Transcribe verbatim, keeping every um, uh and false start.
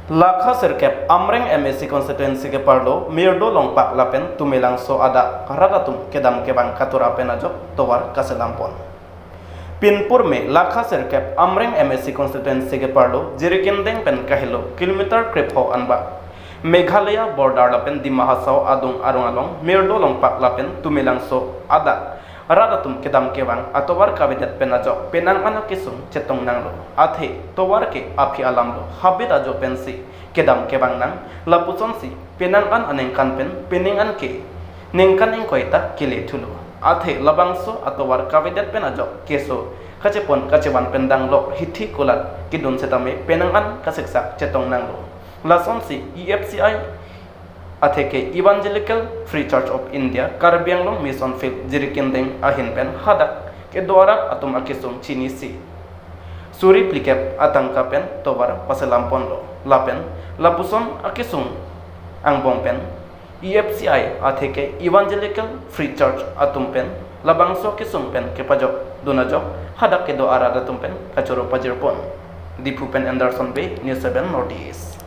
Lakha sirkep Amreng M A C constituency keparlo Mirdo Longpak lapen Tumelangso adak rat atum kedam kevang katura pen ajok tovar kaselam pon. Pinpur me lakha sirkep Amreng M A C constituency keparlo Jirikindeng pen kahelo kilometer krepho anbak Meghalaya border lapen Dima Hasao adung arong along Mirdo Longpak lapen Tumelangso adak rat atum kedam kevang atovar kavedet pen ajok penang an akesung chetong nanglo. Athe tovar ke aphi alamlo, habit ajo pensi kedam kevang nang, lapusonsi penang an aningkan pen penang an ke ningkan ingkoi ta kele thulo. Athe labangso atovar kavedet pen ajok keso kachepon kachevan pen danglo, hithi kulat kedun setame penang an kasiksak chetong nanglo. Lasonsi E F C I atheke Evangelical Free Church of India Karbi Anglong Mission Field Jirikindeng ahin pen hadak kedo arat atum akesung chinisi suri phlikep atangka pen tovar paselam ponlo. Lapen lapuson akesung angbong pen E F C I atheke Evangelical Free Church atum pen labangso kesung pen kepajok dun ajok hadak kedo arat atum pen kachoro pajir pon. Diphu pen Anderson Bey, News seven North East.